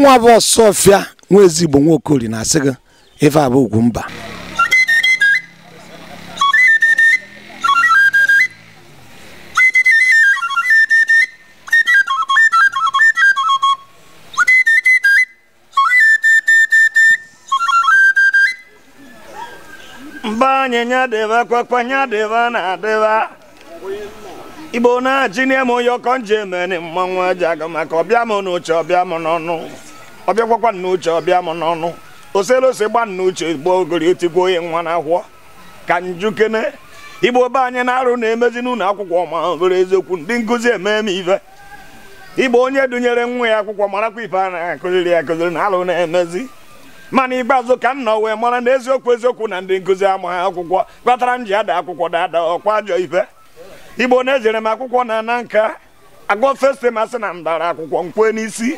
Mụnwa bụ Ọsọfịa nwa ezigbo Nwaokori na-asị gị ife abụ Ugwumba. Mba anyị nyadeba kwakwa nyadeba na adeba Igbo na-achị n'eme onye ọkọ nje emeni mmanwụ eji aga maka ọbịa m n'uche ọbịa m n'ọnụ ọbịakwakwa n'uche ọbịa m n'ọnụ oselose gba n'uche gbo ogori etikwa onye nwa na-akwọ ka njukene. Igbo be anyị na-arụ na-emezi n'ụlọ akwụkwọ ma bụrụ eziokwu ndị nkụzi eme m ife. Igbo onye dunyere nwa ya akwụkwọ marakwa ife a na-akụziri ya akụziri na alụ na-emezi. Mana ikpeazụ ka m nọ wee mara na eziokwu eziokwu na ndị nkụzi amaghị akwụkwọ kpatara m ji ada akwụkwọ dada ọkwa ajọ ife. Igbo na-ejere m akwụkwọ na na nka agụ festi masị na m dara akwụkwọ nkwe n'isi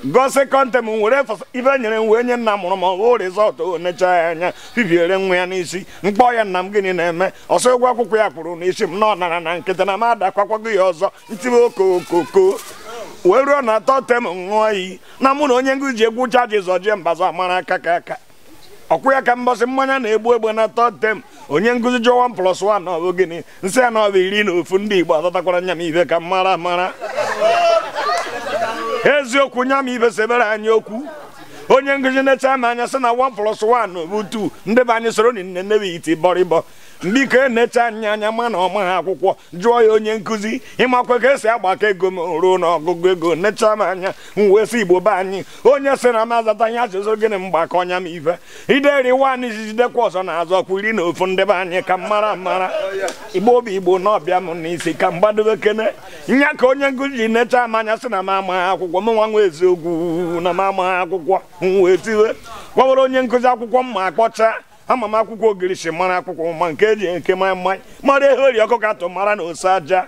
gụọ sekọnd tem were ife nyere m wee nye nna mụrụ m ọ rizọtụ onecha ya anya fibiere nwa ya n'isi mkpọ ya nna m gịnị na-eme ọsọ ụgwọ akwụkwọ ya kwuru n'isi m na ọ nara na nkịta na m adakwakwago ya ọzọ ntibe okokoko wee ruo na atọ tem ṅụọ iyi na mụ na onye nkụzi ji egwu chaji zọjie mbazụ amara aka ka aka ọkwụ ya ka mbọsị mmanya na-egbu egbe na third term onye nkụzi jụọ 1 + 1 ọ bụ gịnị nsị ya na ọ bụ 11. Ndị Igbo azọtakwara nya m ife ka mara mara eziokwu nya m ife sebere anyị okwu. Onye nkụzi na-eche m anya sị na 1 + 1 bụ 2 ndị be anyị soro nne nne iti bọrịbọ mbiko na-eche anyị anya ma na ọma ha akwụkwọ jụọ ya onye nkụzi ịmakwa ka esi agbakọ ego m ruo n'ọgụgụ ego necha m anya m wee sị Igbo be anyị onye sị na m azata ihe asụsụ gịnị mgbakọ ọnya m ife ideri wan jidekwa ọzọ na azụ ọkwa 11 ndị be anyị ka mara mara. Igbo bụ Igbo na ọbịa m n'isi ka m gbadobe kene nya ka onye nkụzi ji necha m anya sị na m amaghị akwụkwọ m nwa nwa eziokwu na m amaghị akwụkwọ m wee tiwe gwawara onye nkụzi akwụkwọ m ma akpọcha ama m akwụkwọ ogirisi mara akwụkwọ ma nke eji nke mmanya mara ehe ori ọkụ katọ mara na ose aja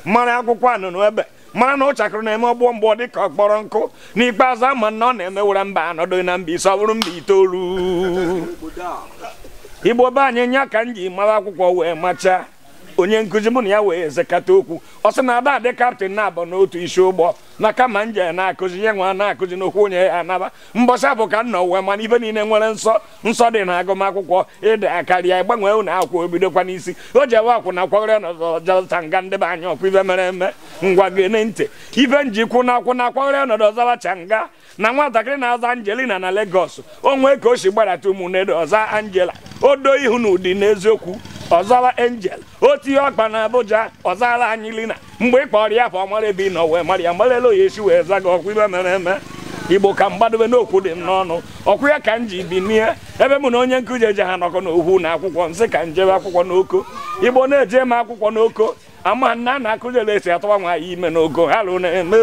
mara akwụkwọ anụnụ ebe mara na ụchakịrị na-eme ọgbọ mgbọ dị ka ọkpọrọ nkụ n'ikpeazụ ama na ọ na-emewara mba anọdụ na mba ise ọ bụrụ mba itoolu. Igbo be anyị nya ka m ji mara akwụkwọ wee machaa. Onye nkụzi mụ na ya wee zekata okwu ọ sị na ada adị kaptịn na-abụ n'otu isi ụgbọ na kama nje na-akụzi ya nwa na-akụzi n'okwu onye ya anaba mbọsị abụ ka nna uwe mana ife niile nwere nsọ nsọ dị na agụmakwụkwọ ịda karịa gbanwee ụlọ akwụkwọ ebidokwa n'isi o ji ewe akwụna kwaghere n'ọzọ nga ndị be anyị ọkwa ife mere eme ngwa gene ntị ife njikwu na akwụna kwaghere ọnọdụ ọzabacha nga na nwatakịrị na-aza Angelina na Lagos o nwee ka o si gbadata ụmụnne ọza Angela o doo ihu na ụdị n'eziokwu ọzara Angel o tinye ọkpa na Abuja ọzara anyị lina mgbe ị kpọrọ ya afọ mara ebe ị nọ wee mara ya marela oya esi wee zaga ọkwa ibe mere eme. Igbo ka mgbadobe n'okwu dị m n'ọnụ ọkwụ ya ka m ji binie ebe mụ na onye nkụzi eje ha nọkọ n'okwu na akwụkwọ nsị ka njebe akwụkwọ n'oko. Igbo na-eje m akwụkwọ n'oko ama nna na-akụziri esi atọwa nwaanyị ime n'ogo alụ na-eme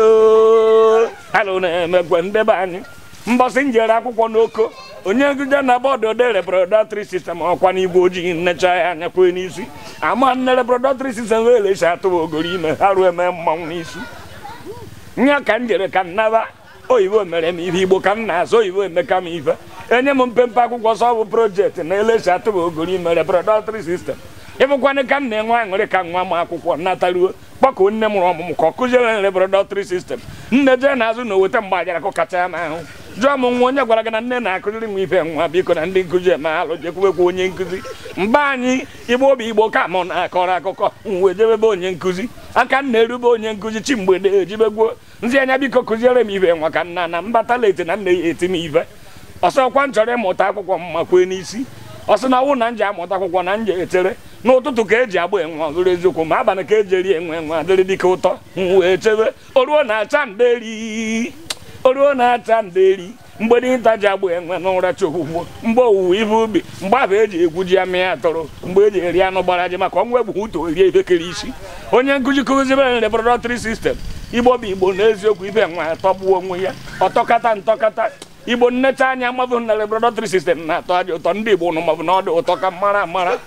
alụ na-eme gwe ndị be anyị mbọsị njere akwụkwọ n'oko onye nkụzi na bọọdụ ode reprodọtrị sistem ọkwa n'igwe ojii nnecha ya anya kwee n'isi ama nne reprodọtrị sistem wee esi atụwa ogoro ime arụ eme mmanwụ n'isi nya ka m jere ka nnaba oyibo mere m ife Igbo ka m na-azụ oyibo emeka m ife enye m mpempe akwụkwọ sọ bụ projekti na elesi atụba ogoro ime reprodọtrị sistem ịbụkwanị ka m na-enwe aṅụrị ka nwa m akwụkwọ nataruo kpọkọọ nne mụrụ ọmụmụ ka ọ kụziere reprodọtrị sistem nne jee n'azụ na oweta mgbe ajara akụ kacha m ahụ jụọ m nwa onye gwara gị na nne na-akụziri nwa ife nwa biko na ndị nkụzi eme alụ jekwubekwa onye nkụzi mgbe anyị Igbo bụ Igbo ka mụ na-akọrọ akụkọ m wee jebebe onye nkụzi aka m na-erube onye nkụzi chi mgbede ejibegbuo nzi anya biko kụziere m ife nwa ka nna na mbata leti na nne ya eti m ife ọsọkwa m chọrọ ịmụta akwụkwọ m ma kwee n'isi ọ sị na ọwụ na nje amụta akwụkwọ na nje echere n'ụtụtụ ka eji agba enwe ọgụrụ eziokwu ma abalị ka eji eri enwe enwe adịrị dịka ụtọ m wee chebe oruo na-acha nderi oruo na-acha nderi mgbe dinta ji agba enwe n'ụra chokwukwo mgbe owuwe ife ubi mgbe ahụ eji egwu ji amị atụrụ mgbe eji eri anụ gbara ji maka ọnwa egbughị uto rie ife kere isi onye nkụzi kụzibere reprodọtrị sistem. Igbo bụ Igbo n'eziokwu ife nwa atọgbuo onwe ya ọtọkata ntọkata Igbo nnecha anya mabụ na reprodọtrị sistem na-atọ aja ụtọ ndị Igbo nụ mabụ na ọ dị ụtọ ka mara mara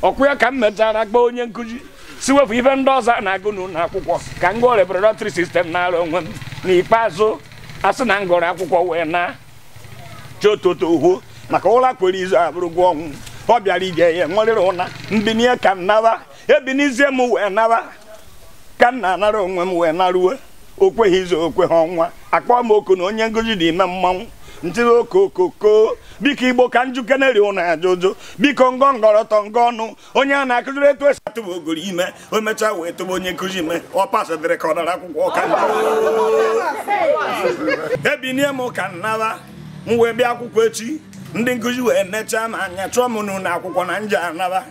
ọkwụ ya ka m mechara gba onye nkụzi si wepụ ife ndị ọzọ na-agụ n'ụlọ akwụkwọ ka m gụọ reprodọtrị sistem na-arụ onwe m n'ikpeazụ a sị na m gụrụ akwụkwọ wee na chototoho maka ụra kwere izu abụrụgwọ ọnwụ ọ bịara ije ya nwerịrị ụna mbinie ka m naba ebinizie m wee naba ka m na-anara onwe m wee naruo Okweghị izu okweghị ọnwa akpọ m oku na onye nkụzi dị ime mmanwụ ntiri okokoko biko igbo ka njukeneri ụnụ ajụjụ biko ngọngọrọtọ ngọ ọnụ onye a na-akụziri etu esi atụba ogori ime o mechaa wee tụba onye nkụzi ime ọ pasịdịrị ka ọ dara akwụkwọ ka ebinie m ka nnaba m wee bịa akwụkwọ echi ndị nkụzi wee nechaa m anya chụọ m n'ụlọ akwụkwọ na nje anaba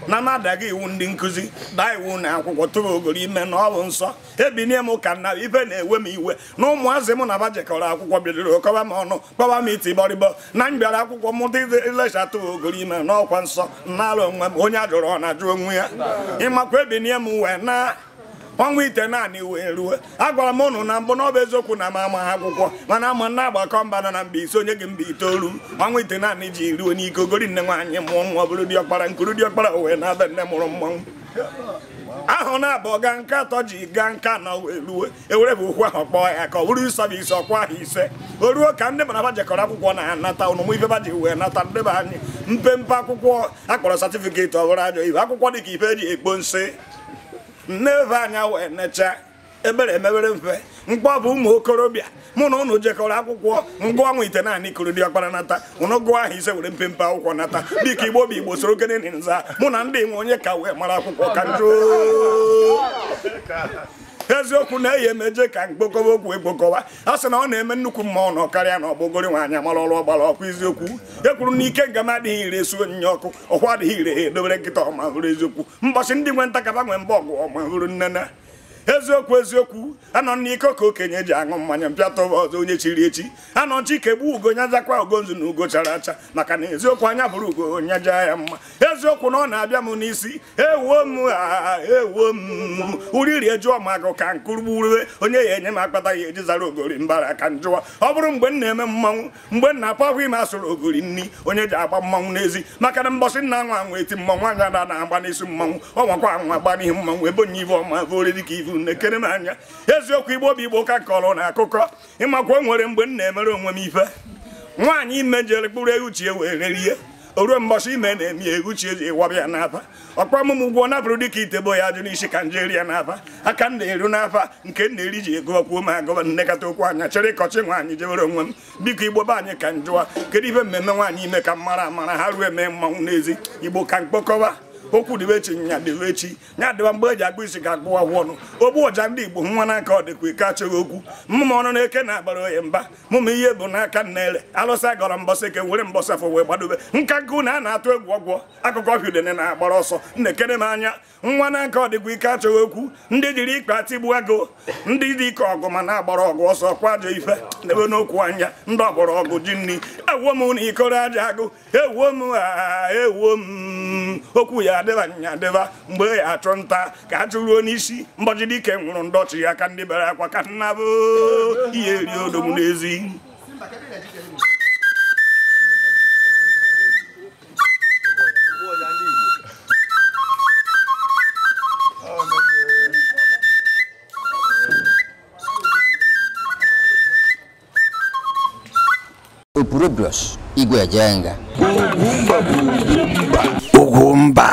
na m adaghị iwu ndị nkụzi daa iwu na akwụkwọ tụrụ ogori ime na ọ bụ nsọ ebinie m ka nna ife na-ewe m iwe na ụmụazị mụ na ba jekọrọ akwụkwọ bidoro kọba m ọnụ kpọba m iti gbọrịgbọ na m bịara akwụkwọ mụta ilesha tụrụ ogori ime n'ọkwa nsọ nnara onwe m onye a jụrụ ọ na-ajụ onwe ya ịmakwa ebinie m wee na ọnwa ite naanị wee ruo agwara m ụnụ na mbụ na ọ bụ eziokwu na m ama akwụkwọ mana ama na agbakọ mba nọ na mba ise onye gị mba itoolu ọnwa ite naanị ji ruo n'ike ogori nne nwaanyị mụọ nwa bụrụ diọkpara nkuru diọkpara wee na-abịa nne mụrụ mmanwụ ahụ na-abụ gaa nke atọ ji gaa nke anọ wee ruo ewere bụ okwu ahụ kpọọ ya ka ọ bụrụ ịsabụ ise ọkwa ahụ ise o ruo ka ndị mana jekọrọ akwụkwọ na-anata ụnụmụ ife ba ji wee nata ndị be anyị mpempe akwụkwọ akpọrọ satifiketi ọ bụrụ ajọ ife akwụkwọ dị ka ife eji ekpo nsị nneve anya wee necha ebere emebere mfe mkpọ bụ ụmụ okorobịa mụ na ụnụ jekọrọ akwụkwọ ngụ ọnwa ite naanị kụrụ dị ọkpara nata ụnụ gụọ ahụ ise were mpempe akwụkwọ nata dịka igbo bụ igbo soro kene nza mụ na ndị nwe onye ka wee mara akwụkwọ ka njụ eziokwu na-eyi emeje ka mkpokọba okwu ekpokọba a sị na ọ na-eme nnukwu mmanwụ na ọkarịa na ọgbogori nwaanyị mara ọrụ ọgbara ọkụ eziokwu e kwuru na ike nga m adịghị ire esu onyinye ọkụ ọkwa adịghị ire ha edobere nkịta ọma hụrụ eziokwu mbọchị ndị nwe ntakaba nwe mba ọgụ ọma hụrụ nnene eziokwu eziokwu anọ n'iko ka okenye ji aṅụ mmanya mpịatọba ọzọ onye chiri echi anọ chike gbuo ugo nyajakwa ugonzu na ugo chara acha maka na eziokwu anya bụrụ ugo nyaja ya mma eziokwu na ọ na-abịa m n'isi ewuo m ewuo m uriri ejụọ m agụ ka nkụrụgburuwe onye ya enye m akpata ya eji zara ogori mbara ka njụwa ọ bụrụ mgbe m na-eme mmanwụ mgbe m na-apụ ahụ ime asụrụ ogori nni onye ji agba mmanwụ n'ezi maka na mbọsị nna anwa anwa eti mmanwụ anya na na-agba n'isi mmanwụ ọ nwakwa anwa agba n'ihi mmanwụ ebe onye ive ọma vore dịka ivu na-ekere m anya eziokwu igbo bụ igbo ka kọrọ na akụkọ ịmakwa o nwere mgbe m na-emere onwe m ife nwaanyị ime jere kpụrụ ehuchie wee rerie o ruo mbọchị ime na-eme ya ehuchie ji wabịa n'afa ọkpa m ụgwọ napụrụ dịka itebo ya ajụ n'isi ka nje rie n'afa aka m na-eru n'afa nke m na-eri ji egụọkwuo m agụba nnekọta okwu anya chere ịkọchị nwaanyị jewere onwe m biko igbo be anyị ka njụwa kedu ife mmemme nwaanyị ime ka m mara amara ha ruo eme mmanwụ n'ezi igbo ka mkpokọba okwu dịbe echi nya dịbe echi nya dịba mgbe eji akpụ isi ka akpụwa ọnụ ogbu ọja ndị igbo nwa n'aka ọ dịkwa ike achọghị okwu mmụma ọnụ na-eke na-agbara oye mba mụma ihe bụ n'aka nna ele alụsị agọrọ mbọsị eke were mbọsị afọ wee gbadobe nka nkụ na a na-atụ egwu ọgwọ akụkọ ọfịa udene na-agbara ọsọ na-ekene m anya nwa n'aka ọ dịkwa ike achọghị okwu ndị jiri ikpe atigbu agụ ndị dị ike ọgụ ma na-agbara ọgụ ọsọ kwa ajọ ife n'ebe n'okwu anya ndị ọgbara ọgụ ji nri ewuo m na ikoro aja agụ ewuo m ewuo m okwu ya adịba nya adịba mgbe ya achụ nta ka a chụruo n'isi mbọchị dike nwụrụ ndọchị ya ka ndị bere akwa ka nna bụ ihe eri odogwu n'ezi. Opurobios Igwe Ejenga. Ugwumba.